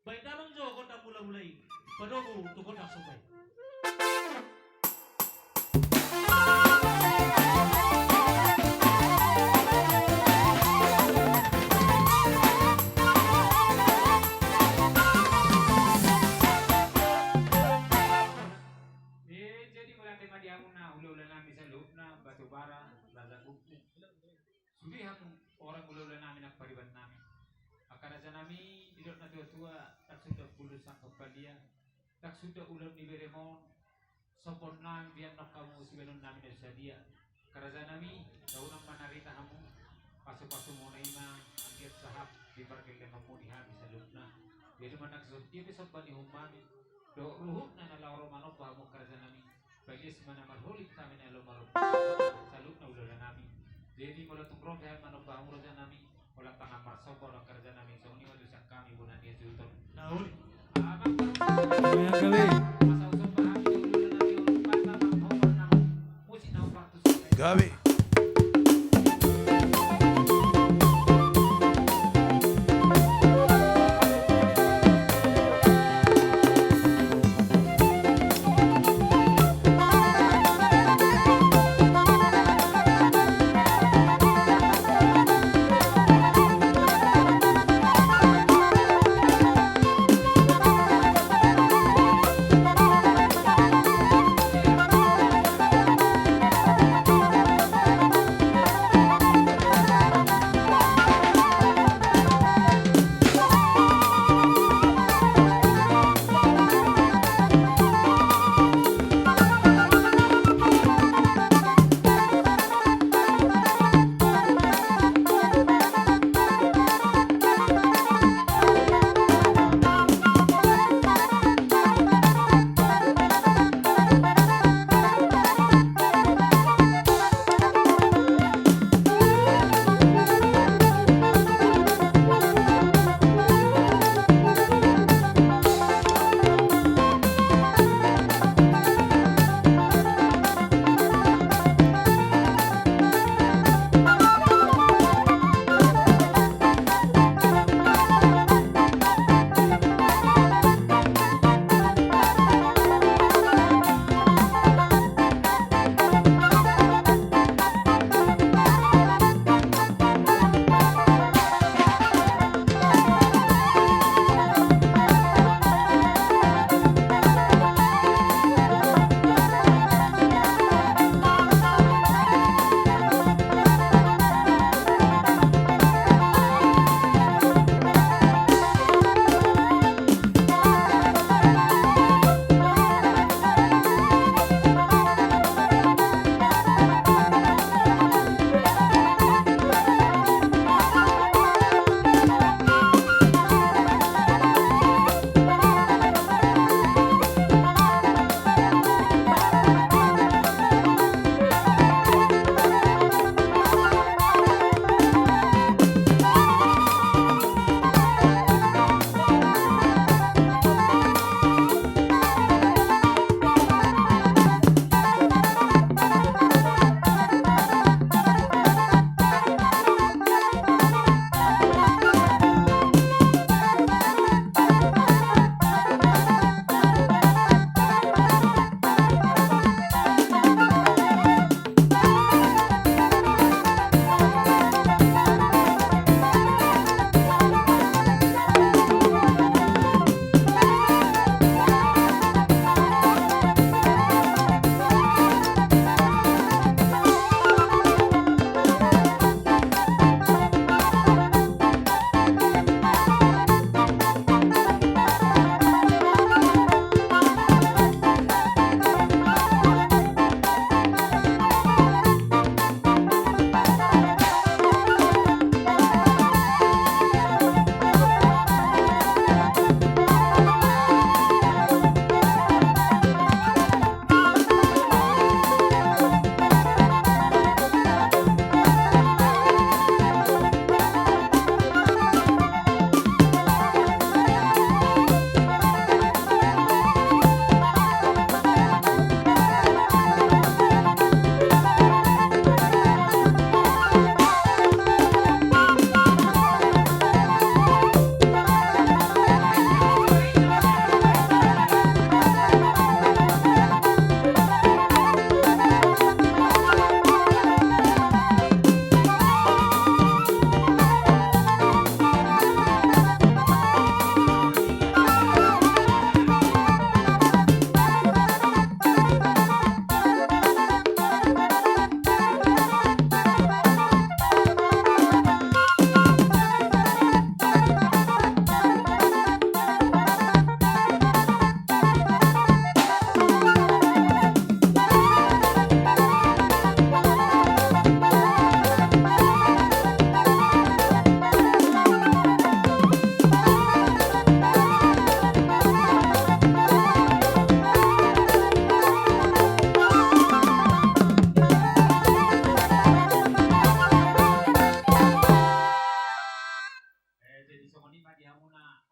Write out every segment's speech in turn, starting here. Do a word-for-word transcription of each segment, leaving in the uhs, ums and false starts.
Baen damang jo gondang mula-mula i, padomu tu gondang somba i. Eh, jadi mauliate ma di hamuna hulahula nami saluhutna, Batubara, Raja Gukguk. Sude hamu horong hulahula nami nang pariban nami. Angka raja nami, didok natua-tua, ndang suda bulung sangkap palia, ndang suda ulaon ni berem on, sombor nami, biar nang hamu sibahenon nami na sadia. Angka raja nami, tahu nang manarita hamu, pasu-pasu muna i ma anggiat sahat di pargellengonmu di hami saluhutna. Jadi manang songon dia pe somba ni uhum nami dohot ruhutna na laho ro manomba hamu angka raja nami. Balias ma na marholit hami na laho manomba saluhutna hulahula nami. Jadi molo tung ro pe hami manomba hamu raja nami, holan tangan marsomba do angka raja nami, songon i ma tu sian hami bona ni hasuhuton. Nauli. Amang. Gabe. Masa usomba hami hulahula nami, olo pata manghomar nami. Musik na umpartus. Gabe.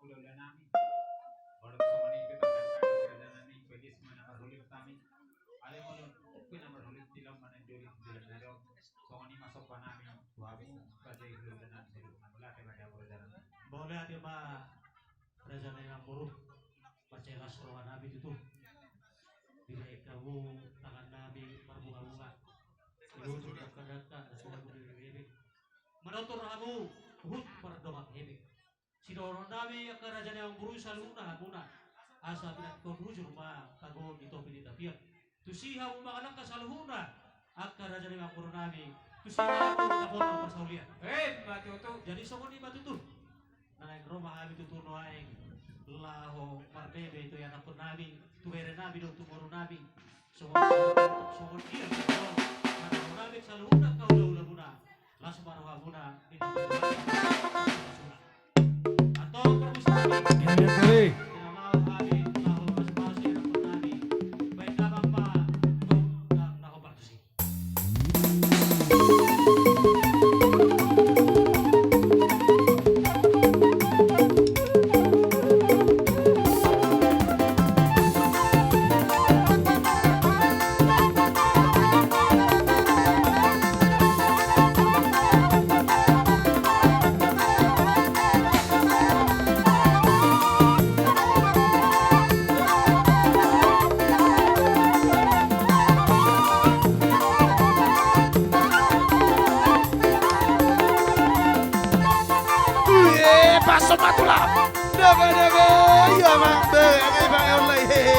Molo songon i pe, pangkatangkap raja nami, bagas ma na marhulip hami. Alai molo tung pe na marhulip, tilon ma na doli di dalan na ro. Songon i ma somba nami tu hamu, raja i, raja nami. Mauliate ma di hamu raja nami. Mauliate ma raja nami, amangboru. Marsilas roha nami tutu. Dibahen hamu tangan nami marbunga-bunga. Dilunjur dangka-dangka, na so hamu di bebe. Manortor hamu huhut mardongan hebe. Sidohonon nami angka raja ni amangboru saluhutna hamuna. Asa pinantikhon hujur ma tagoon di topi ni tapian. Tusi hamu mangalangka saluhutna angka raja ni amangboru nami. Tusi hamu dapotan parsaulian. Emma tutu. Jadi songon i ma tutu. Naeng ro ma hami tutu nuaeng laho marbebe tu ianakhon nami, tu bere nami dohot tu boru nami. Songon, songon dia, songon, na nami saluhutna angka hula-hula muna. Las ma roha muna, di antong parmusik nami. Iya, iya, kali. Di na mau hami laho pasu-pasu ianakhon nami. Bahen damang ma, gok, na hombar tusi. Wih, paso patula. Daga, daga, iya, Mak. Be, be, Mak, online. Hehe.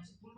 Sipul